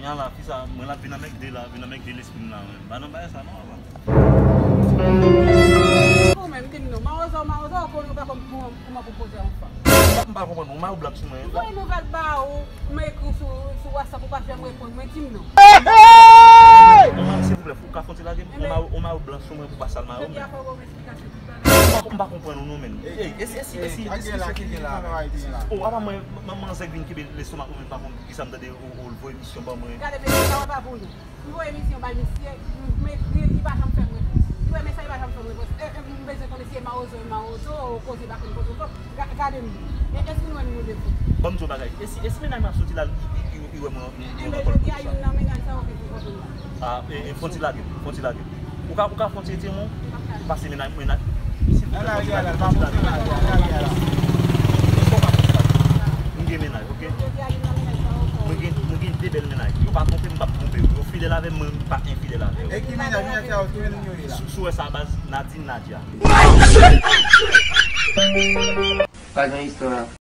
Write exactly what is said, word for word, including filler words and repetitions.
Kounya la, fi sa, mwen la vin anmègde la, vin anmègde lespri m la, mwen. Pa nan bagay sa, non, avan. Ou menm, di m non, mawozo, mawozo, ou konnen ou pa konn kouman, kouman pou poze yon fanm. M pa, m pa konprann, ou mayo blank sou mwen. M voye nouvèl ba ou, m ekri w sou, sou WhatsApp, ou pa janm reponn mwen, di m non. Manman, silvouplè, ou ka fon ti lage m? Ou mayo, ou mayo blank sou mwen pou pa sal mayo, men. M pa, m pa konprann ou non, men. Ey, esi, esi, esi, esi, esi. O, apa mwen, manman zèk vin kenbe lestomak ou, men pa konn kisa m tande, ou, ou voye misyon ban mwen. Gade, men sa w ap avou nou. M voye misyon bay misye, m ekri l, li pa janm fè m repons. Li wè mesaj, li pa janm fè m repons. E, e, m bezwen konnen si e mawozo, e mawozo, koze pa konn koze ankò. Ga-, gade m. E, èske nou wè nou defo? Ban m di w bagay. E si, e si mennaj mwen ap soti la, li, li, li, li wè mwen, li, li... Enben, jodi a, youn nan mennaj sa yo vin pou kont mwen la. A, e, e, fon ti lage m, fon ti lage m. Ou ka, ou ka fon ti ete mwen? Pase mennaj, mennaj. Silvouplè, fon ti lage m, fon ti lage m. Mwen gen mennaj, oke? Mwen gen, mwen gen de bèl mennaj. Yo pa twonpe m, m p ap twonpe yo. Yo fidèl avè m, mwen m pa enfidèl avè yo. E ki mennaj, mennaj sa yo, ki mennaj yo ye la? Si, si w wè sa, baz, Nadine, Nadia. Pa gen istwa.